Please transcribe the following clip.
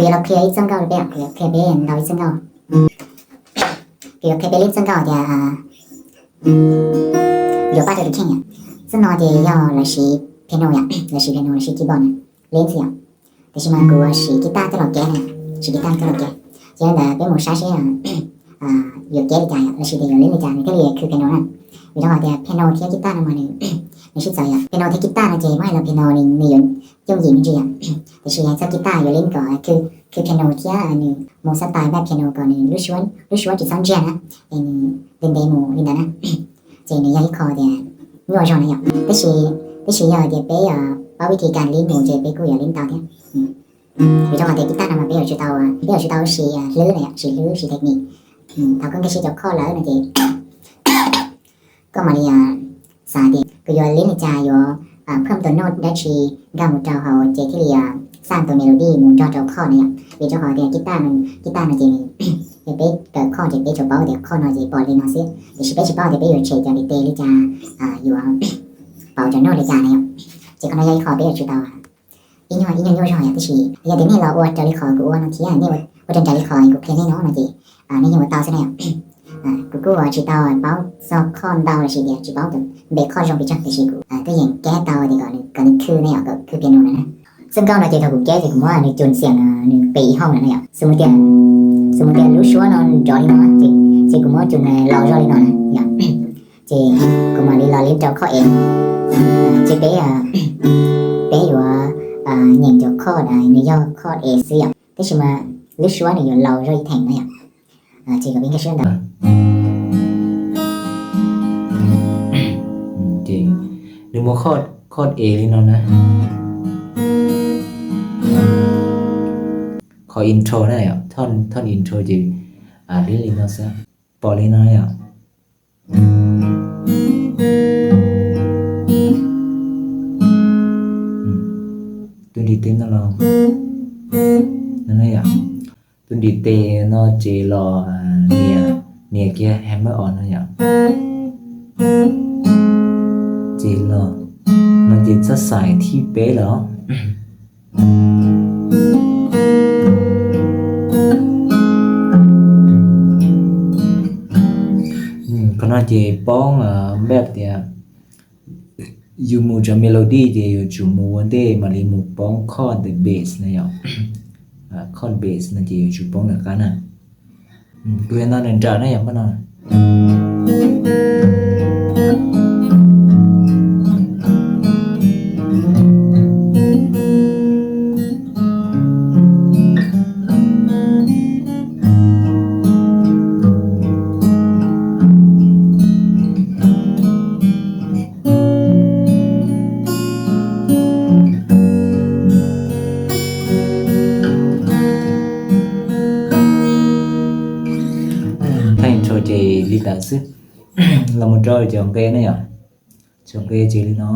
Los qhia ib txoj nkauj rau peb, kuv yuav qhia peb ntaus ib txoj nkauj, kuv yuav qhia peb leb txoj nkauj tias yuav pab rau tus kheej. Txoj no ces yog lawv siv piano yom, lawv siv piano, lawv siv keyboard na, leb xwb yom. Tiam sis mas kuv siv kitaj coj los keb na, siv kitaj coj los keb. Ces li ntawd peb mus saib seb yuav keb li cas yom, lossis tias yuav leb li cas nws thiaj li khw piano na. Vim rau qhov tias piano thiab kitaj no mas nws, nws sib txawv yom. Piano thiab kitaj no ces muab hais los piano nws, nws yuav yooj yim me ntsis yom. Tiam sis hais txog kitaj yuav leb kom khw, khw piano thiab nws mus xab tais npaj piano kom nws lub suab, lub suab tsis txhob ntsiag na, es nws ntev ntev mus li ntawd na. Ces nws yog ib qho tias nyuaj zog na yom. Tab sis, tab sis yog tias peb paub vib thi kas leb mus ces peb kuj yuav leb tau thiab. Vim rau qhov tias kitaj no mas peb yuav tsum tau, peb yuav tsum tau siv hlwb na yom, siv hlwb siv technique. Thaum koj nkag siab cov chord lawm no ces koj mam li xav tias kuv yuav leb li cas yuav phwm tus noj dab tsi nkag mus rau hauv ces thiaj li xaj tus melody mus nrog rau chord na yom. Vim rau qhov tias kitaj, kitaj no ces yog peb kawm chord ces peb tsuas paub tias chord no ces pom li no xwb, tiam sis peb tsis paub tias peb yuav tshem cov ntiv tes li cas, yuav pauv cov noj li cas na yom. Ces qhov no yog ib qho peb yuav tsum tau ib nyuag, ib nyuag nyuaj zog yom. Tab sis yog tias nej los ua raws li qhov kuv ua no thiab nej ua raws nraim li qhov kuv qhia nej no no ces nej yeej ua tau xwb na yom. Kuv kuj tsis tau paub txog chord ntau lossis tias tsis paub tus npe chord zoo pes tsawg, tiam sis kuv tuaj yeem keb tau tias kom nws, kom nws khw ne yom, kom khw piano no na. Txoj nkauj no ces thaum kuv keb ces kuv muab nws cun xiam nws pem ib hooj no na yom. Xws li tias, xws li tias lub suab no nrov li no ces, ces kuv muab cun laus zog li no na yom. Ces kuv mam li los leb rau chord E. Ces peb, peb yuav nyeem cov chord nws yog chord E xwb yom, tab sis mas lub suab nws yuav laus zog ib theem na yom. Ces kom peb nkag siab ntawd. Ces nws muaj chord, chord E li no na. Qhov intro na yom, thoj, thoj intro ces li, li no xwb, pom li no yom. Tus ntiv tes no los, no yom, tus ntiv tes no ces los nias, nias kiag hammer on no yom. Ces los, no ces txoj xais thib peb lawm. Qhov no ces poob npaj tias yus mus cov melody ces yuav tsum mus ua ntej mam li mus poob chord bass na yom. Chord bass no ces yuav tsum poob nram qab na. Kuv yuav ntaus nram nram na yom, npaj no. Thaj intro ces li ntawd xwb. Los mus rau cov nqe na yom. Cov nqe ces li no.